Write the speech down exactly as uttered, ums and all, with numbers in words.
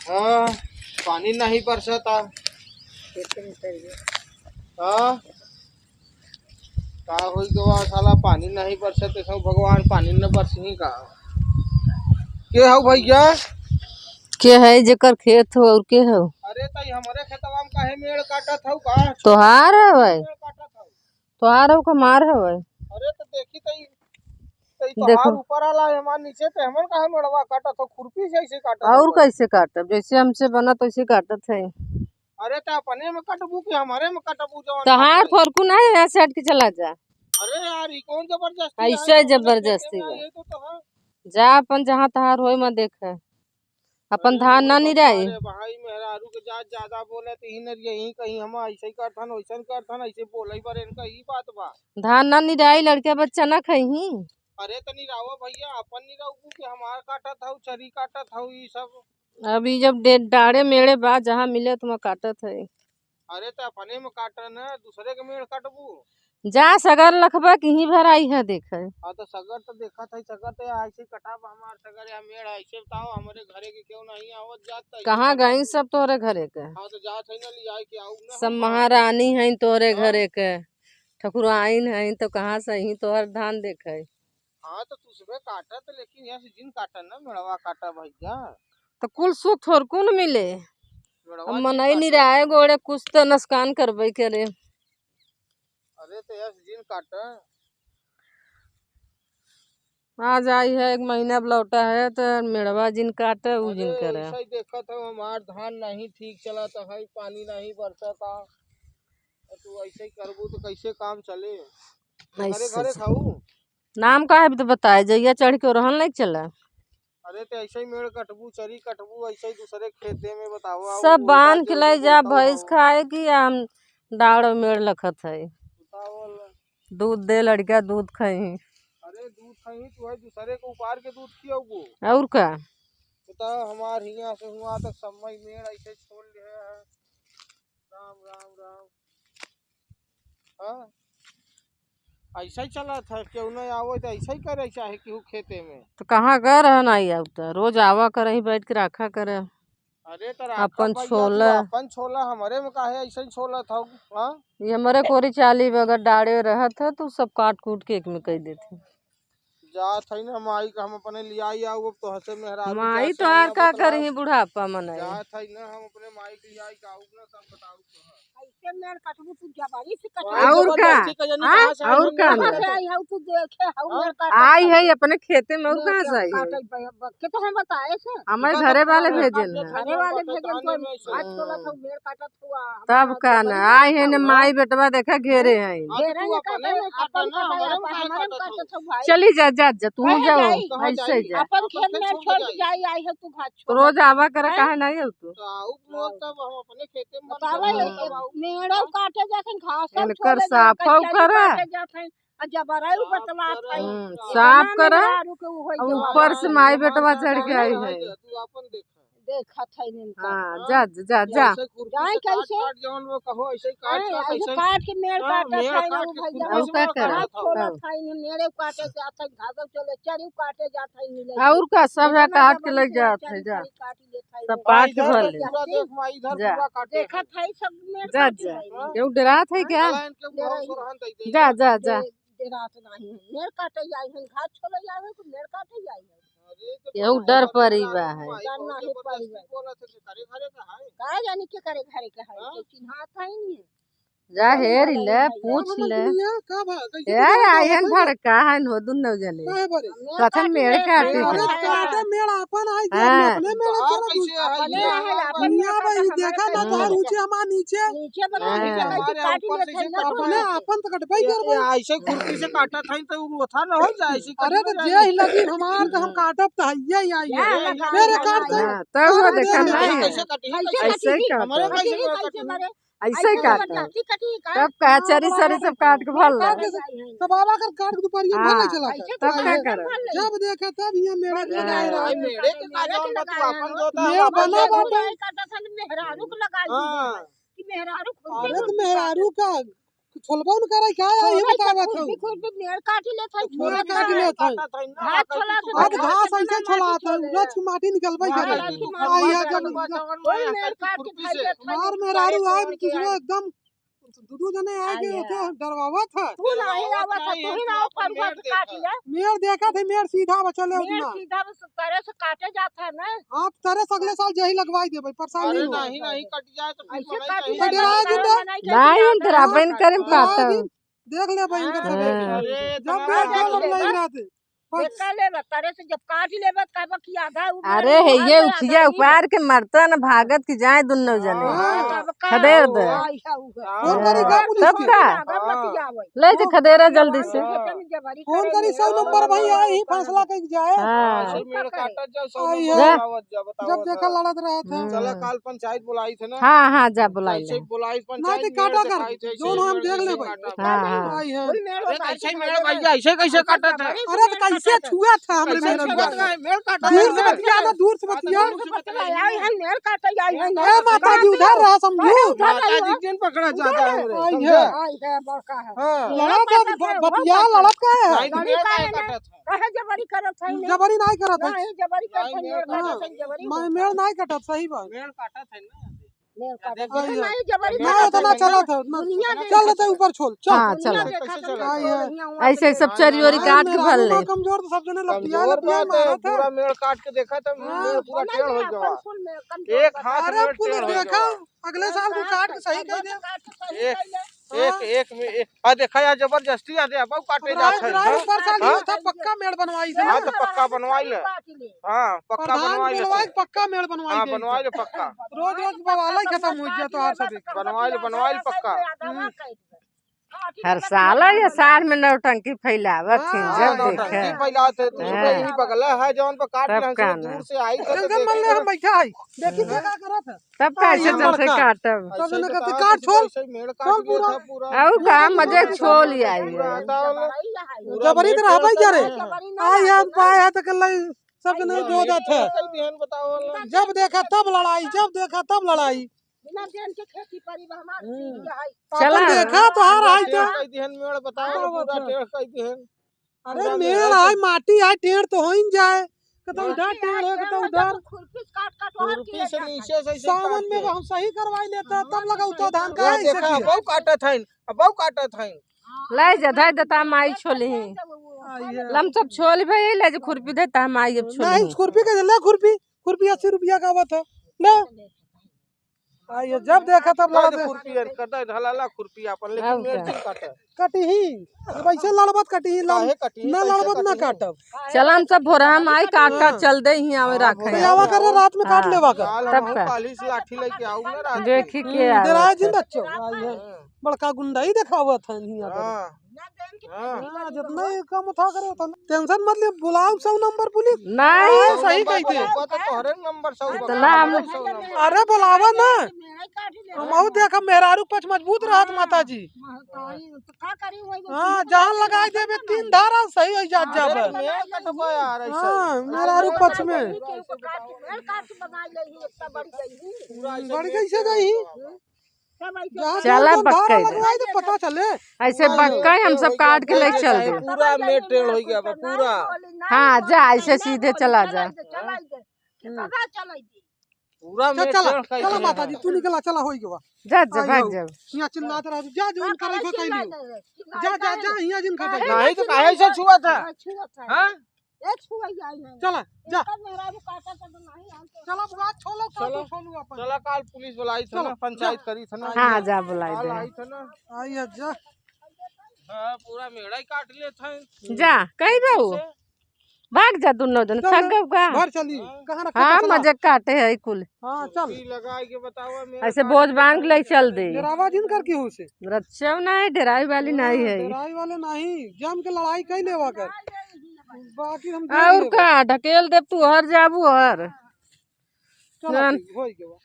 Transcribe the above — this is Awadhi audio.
हाँ, पानी नहीं बरसता। हाँ, का होई गवा साला, पानी नहीं बरसत, ऐसा भगवान पानी न बरसही का? के हौ भैया? के है जेकर खेत हो और के हो? अरे तई हमरे खेतवा में काहे मेड़ काटत हौ का? तोहार हवै? मेड़ काटत हौ। तोहार हौ का हमार हवै? अरे तो देखी तई, तई देखो। तोहार ऊपर आला है, हमार नीचे, ते हमन काहे मेड़वा काटत हौ? खुरपी से ऐसे काटत हौ और का? कैसे काटब? जैसे हमसे बनत वैसे काटत है। अरे त अपने में कटबू कि हमरे में कटबू? जवन तोहार काटे। फरकू नहीं है, ऐसे हट के चला जा। अरे यार, ई कौन जबरदस्ती है? ऐसे जबरदस्ती बा। ये तो, तो है। जा अपन जहाँ तोहार होई, मैं देखे। अपन अरे धान ना बहुत निराई। अच्छा रे भाई, मेहरारू के जात ज्यादा बोले त ही न, यही कहीं हम ऐसे ही करथन, वैसे ही करथन, ऐसे बोले पर इनका ई बात बा। धान ना निराई, लड़का बच्चा ना खइही। अरे त निरावा भैया, अपन निराऊ कि हमार काटत हौ, चरी काटत हौ, ई सब। अभी जब डे-, डाड़े मेड़े बा, जहाँ मिले तुम काटत है। अरे त अपने में काटन है, दूसरे के मेड़ काटबू? जा सगर लखबा कि ही भर आई है देखे। हाँ तो सगर तो देखत है, सगर तो ऐसे कटाब हमार सगर या मेड़ है, ऐसे बताओ हमरे घरे के क्यों नहीं आवत जात है? कहाँ गई सब तोहरे घरे के? हाँ तो जात है ना, ले आए के आऊ ना सब हम। महारानी हैं तोहरे हाँ। घरे के, ठकुराइन हैं तो कहाँ से ही तोहर धान देखे? हाँ, तो तू सुबह काटा तो, लेकिन यहाँ से जिन काटा ना, मेड़वा काटा भैया। तो कुल सुख थोड़कू न मिले। मेड़वा अब जिन मनई काटा। निराए गोड़े कुछ तो नुकसान करबे करे। अरे, तो यहाँ से जिन काटा। आ जाई है, एक महीना अब लौटा है, तो मेड़वा जिन काटे, उ जिन अरे, करे। ऐसा ही देखत हो, हमार धान नहीं ठीक चलत है, पानी नहीं बरसत है। तो तू ऐसे ही करबू तो कैसे काम चले? घरे ऐसे घरे से। खाऊ। नाम का है तो बताए, जइया चढ़ के ओरहन नहीं चला। अरे तो ऐसे ही मेड़ कटबू, चरी कटबू, ऐसे ही दूसरे खेते में बतावा, सब वो बांध के ले जा, भैंस खाए कि हम डाड़ मेड़ लखत है। बतावल। दूध दे लड़का, दूध खाई। अरे दूध खाई, तू है दूसरे को उपार के दूध खियाऊ। और का? बताओ, हमार हियाँ से हुआ तक समय मेड़ ऐसे छोड़ ले है। राम, राम, राम। हाँ? ऐसा ही चला था, क्यों नहीं आवो तो ऐसा ही करे चाहे केहू खेते में। तो कहाँ गए रहे ना आई, अब तो रोज आवा करे, ही बैठ के रखा करे। अरे तो राखा अपन भैया, तू छोला। अपन छोला, हमारे में काहे ऐसा ही छोला था, हाँ? ये हमारे कोरी चाली में अगर डाड़े रहत है तो सब काट कूट के एक में कह देते। जात है ना माई का हम अपने लियाई आऊ, अब तो हंसे मेहरारू माई जात तो है आर ना का बतलाओ। करही बुढ़ापा मनाई। जात है ना हम अपने माई के लियाई का आऊ ना, तब बताऊ तो है। ऐसे मेड़ कटबू तू जबरी से कटबू। और का? जबरदस्ती का जनी हाँ? कहाँ से आई और हम का मेड़ ना? कहाँ से कटबू? आई हऊ तू देखे हऊ हाँ? मेड़ काटत आई है अपने खेते में, और कहाँ से आई है? काटत बा-, बा-, के तो हम बताए से? हमारे इधर घरे तो वाले मेड़ भेजे काटत ना। है, घरे वाले बर्तन भेजे तो में से। आज छोला था मेड़ काटत तब का ना, आए हैं ने माई बेटवा देखा घेरे हैं। हाँ, तो घेरे तू हैं का अपने में काटा अपन ना, काटा, हमारे में अपन काहे हमारे में काटत हो? काटत हो भाई। चली जा, जा, जा, तू कहाँ जाओ, जाई? कहाँ ऐसे जाई? जा। अपन खेत में छोड़ के जाई, आई है तू घास तो छोड़। रोज आवा करे, हैं? काहे नहीं हो तू? तो आऊ रोज तब हम अपने खेते में बतावा, बंद ये तब आऊ। मेड़ो काटे जात हैं, घास इनकर छोड़े जात हैं, साफो चरी करे। काटे जात हैं। आ जबराई साफ बतलात करे, है। हम्म, इतना साफ करे। मेहरारू के उ होई अब जवान। ऊपर से माई बेटवा चढ़ के आई है। तू अपन देख। देखत है इनका। हाँ, हाँ। जा, जा, जा, जा। ऐसे खुरपी जाए से काट, कैसे? काट जवन वो कहो, ऐसे ही काट, अरे, काट, ऐसे ऐसे काट के मेड़ हाँ, काटत मेड़ है ना, काट वो के भैया। खुरपी से अब का मेड़ करे? काटत है। छोड़त है, इन्हें मेड़े काटे जात है, घाघव चले, चरी काटे जात है, मिले। और का, सब है काट के ले जात है, जा। सब काट के भर ले। पूरा देख, माई इधर जा। पूरा काटे। देखत है, सब मेड़ जा, काटे जा। है। केहू डरात है क्या? हाँ, इनके मुँह डराई। सोरहन दे दे। जा, जा, जा। डरात नहीं है। मेड़ काटे आई है, घास छोले आई है, तो मेड़ काटे आई है। अरे, तो केहू बहुत डर परी बा है। माई डर बहुत नहीं परी जबरदस्ती बा। बोलत है, घरे घरे का है। का जानी के करे घरे के है, हाँ? तो चिन्हात है नहीं। जा हेर ले, पूछ ले। का भा-, कैसे ए, भा-, आयन भड़का है, नो दुन्नो जने। काहे बरे? कथन मेड़ काटे अरे, हैं। काटे मेड़ आपन आई, हाँ। अपने मेड़ चला तू। अपने है, अपन दुनिया में भाई, देखा ना, तोहर ऊंचे हमार नीचे। नीचे बना, हाँ। नीचे कैसे काटी लेत है ना। अपने आपन तो कटबे ये, करबे। ये ऐसे खुरपी से काटत है तो वो था ना हो जाए, ऐसे अरे, तो जे ही लगी हमार, तो हम काटब तो है, ये, ये, ये। मेरे काट दे। हाँ, तब वो देखा नहीं है। कैसे कटी? ऐसे ही काटब। हमारे कैसे कटी? ऐसे ही काटब। जबरदस्ती कटी का? तब का चरी सरी सब काट के भर ला। तब बाबा कर काट के दुपहरिया भर ले चला। तब का करब? जब देखे तब ये मेरे के लगाए रहा। मेरे के का जौन बा, तू अपन जोता है, अपन बना जोता। बाटे। मेहरारू को लगा दी। हाँ। कि मेहरारू खुद अरे तो मेहरारू का छोलबो न करे, का है, ये छोलबो बतावत खुरपी, हूँ। खुरपी मेड़ काटी लेत है, मेड़ छोलत काटी है। लेत है। घास छोला तो आज घास ऐसे छोला था, रच के माटी निकलबे करे। हाँ, हाँ, रच के माटी आई है, निकलबे जब करे। कोई मेड़ काट के खाई लेत है, मार मेहरारू आए, किसको एकदम दू दू जने आए के आया। ओके डरवावत है। तू नहीं आवत है, तू ही ना ऊपर मेड़ काट ले। मेड़ देखा थे, मेड़ सीधा बचले मेड़ उतना। सीधा बस तरे से काटे जात है ना। हाँ, तरे से अगले साल जही लगवाई देबे, परेशान अरे नहीं हो। नहीं, नहीं, कट जाए तो फिर ऐसे बनाई काट कहीं ले, से। डराए दिन दे। नहीं, नहीं, नहीं, हम डराबे न करेम हाँ, काटब। देख ले भाई इनका सब हाँ। एक। अरे, जब इतना देख लो, देख ले। नहीं रहते। बस। देख ले, तरे से जब काट लेबे, तब कि आधा उ अरे, मारे, हे, आधा ये आधा उठिया ही। उपार के मरता न भागत कि जाए दुन्नो जने। हाँ। तब का खदेड़ दे। हुआ, ऐसा हुआ। फोन करी का पुलिस तब के? का? आगे हाँ। बतियावे। ले जे खदेड़ा जल्दी से। जबरी फोन करे करी, सौ नंबर भाई, आई ही फैसला कइके जाए। हाँ। ऐसे मेड़ काटत जाओ, सौ आई नंबर है। जा। आवत जा, बताओ जब देखा तो। लड़त रहा था। हम्म। चला, काल पंचायत बुलाई थे ना। हाँ, हाँ, जा बुलाई ले। बुलाई ना पंचायत, तो काटा मेड़ कर, दिखाई थे, ऐसे जोन हम मेड़ देख कैसे लेबे। काटा था। हाँ, हाँ। आई है। अरे, कैसे मेड़ भैया, ऐसे कैसे काटत है? अरे, तो कैसे छुआ था हमरे कैसे मेड़ छुआ का? था? मेड़ काटा दूर से था। बतिया ना, दूर से बतिया। दूर से बतिया। आई है, मेड़ काटा, आई है, ए, माता जी, उधर रहा, समझू। अरे, उधर माता जी रहा। जिन पकड़ा जाता है हमरे, आई समझा? है। आई है, बड़का है। हाँ। लड़ा तो ब-, बतिया, लड़त का है? नहीं, तो मेड़ काहे काटत है? काहे जबरी करत है? जबरी नहीं करत है। नहीं, जबरी करत है, नहीं, मेड़ मेड़ काटत है, हाँ। जबरी मैं करत है। मेड़ नहीं काटत, सही बात। मेड़ काटत है ना। मेड़ काटत है। देखिए। नहीं, जबरी नहीं, करत उतना है। चलत है, उतना दुनिया देख चल लेते ऊपर छोल, चल। हाँ, दुनिया चलो। देखा कैसे तो चलत है? आई है। दुनिया वहाँ ऐसे पे सब चरी वरी आई काट के मेहरारू भर ले। ना कमजोर तो सब जने लपटिया कमजोर लपटिया बात है, मारत है। पूरा मेड़ काट के देखा तो हाँ। मेड़ पूरा टेढ़ हो गया। कमजोर एक बात। हाथ अरे मेड़ पुलिस टेढ़ हो देखा, गया। अगले साल को काट के सही कह दे। एक, हाँ। एक में, एक, आ देखा यार, जबरदस्ती आ दे, अब काटे अब जात रात, है, रात हाँ? ऊपर साल हाँ? ये था, पक्का मेड़ बनवाई दे। हाँ, तो पक्का बनवाई ले। हाँ, पक्का प्रधान बनवाई ले बोलवाई, तो। पक्का मेड़ बनवाई हाँ, दे। बनवाई ले पक्का। रोज रोज बवाल ही खत्म हो गया तो आप सभी। बनवाई ले, बनवाई ले पक्का। हम्म। हर साल ये साल में नौटंकी फैलावत हाँ, थी, जब नौटंकी देखे। फैलावत है, तो हाँ। यही बगला है, जौन पर काट तब लेहन का से ना। दूर से आई तो टेंशन मत ले, देखे। हम बैठा है। देखी क्या का करत है। तब हाँ, कैसे ये तुमसे बड़का। काटब? तब ऐसे इन्हें तो कहते, कहा "काट कि छोल, ऐसे मेड़ काट छोल लिया पूरा।" था पूरा। अउ का मजे छोल ही आई है। पूरा था वो। जबरी तो रहबे करे। जबरी ना आई है, रहबे। पाए है तो कल सब जने हाँ, जो ये जात है। तो सही ध्यान बताओ वाला। जब देखा तब लड़ाई, जब देखा तब लड़ाई। बिना ध्यान के खेती बाड़ी में हमार हम्म। चीज है। चला। अपन देखा तो हार आई तो। टेढ़ कई दिहन मेड़ बताओ ना, पूरा टेढ़ कई दिहन। अरे पूरा मेड़ मेड़ आई, माटी आई, टेढ़ तो होइन जाए। कतौ इधर टेढ़ हो, कतौ उधर। खुरपी से काट काट वहाँ खुरपी से नीचे से ऐसे सावन काट में के। हम सही करवाई लेता, तब लगाऊ तो धान का वह ऐसे देखा, किया। बहु काटत हइन, अब बहु काटत हइन। ले जा, धर देता माई छोली ही। आई है। लम सब छोल भई, ले जा खुरपी देता माई अब छोली नहीं, ही। खुरपी के ले खुरपी, खुरपी अस्सी रुपया का आवत है। ले। आ, ये जब देखा तब ला दे। खुरपी यार, कटा ढलाला खुरपी आपन, लेकिन अब मेड़ का? जिन काटे। कटी ही। जब ऐसे लड़बत कटी ही, लड़-, काहे कटी ही? ना कैसे लड़बत ना कटी ही? काटब। चला हम सब भोरा हम आई काट काट हाँ। चल दे ही आवे हाँ, राखे। भोरा तो आवा करे, रात में काट हाँ। लेवा कर। काल तब हम का? काली से लाठी लेके आऊ ना रात में। देखी के हम्म, आवे। डराए जिन बच्चों। आई है। हाँ। बड़का गुंडा ही देखावत है हियां पर। हाँ। हाँ। हाँ, जितना ये काम उठा करे उतना। टेंशन मत ले, बुलाओ सौ नंबर पुलिस। नहीं। हाँ, सही कही थे। तो तोहरे नंबर सौ इतना हम नंबर। अरे बुलावा ना। हम बहुत देखा मेहरारू पक्ष मजबूत रहत माता जी। हाँ, जान लगाई देबे तीन धारा सही हो जात अरे जाबे। मेड़ कटबा यार ऐसे। हाँ, मेहरारू पक्ष में। पूरा ऐसे बढ़ मेड़ कैसे जाई? जहाँ चला जहाँ बक्का धारा इधर। लगवाई तो पता चले। ऐसे हाँ, बक्का ही हम सब काट के ले चल दे। पूरा मेड़ टेढ़ हो गया बा, पूरा। हाँ, जा, ऐसे सीधे चला जा। पूरा चल, मेड़ चला, टेढ़ कर चला दिया माता जी, है। तू निकला, चला, होई गवा। जा, जा, आई भाग जाओ। जा। यहाँ चिल्लात रह, जा, जो उनका रखो कह लियो। जा, जा, जा, यहाँ जिनका कह नहीं तो काहे से छुआ था? हाँ? ए, छुआ ही आई है। चला, जा। एकर मेहरारू काटा था तो नहीं, हम तो चला, बुआ, छोलो, चलो। काटो, छोलो अपन। चला, काल पुलिस बुलाई था चलो, ना, पंचायत जा। करी था ना। हाँ, जा, बुलाई काल दे। आई था ना। आई है, जा। हाँ, पूरा मेड़ा ही काट ले था। जा, कही बहू। कैसे? भाग जा दुनो जन, चल, थक गब का? घर चली। हाँ। कहाँ रखे हाँ, था चला? मजे काटे है कुल। हाँ, चल। टोपी लगाए के बतावा, मेरा ऐसे काट बोझ के बांध के ले चल दे। डरावा जिन कर केहू से। रच्छा नहीं, डराई वाली नहीं है। डराई वाले नहीं, जम के लड़ाई कई लेवा कर। बाकी हम देख और लेबे। का, ढकेल देब तू हर जाबू हर। चलो जान। ठीक, होई गवा।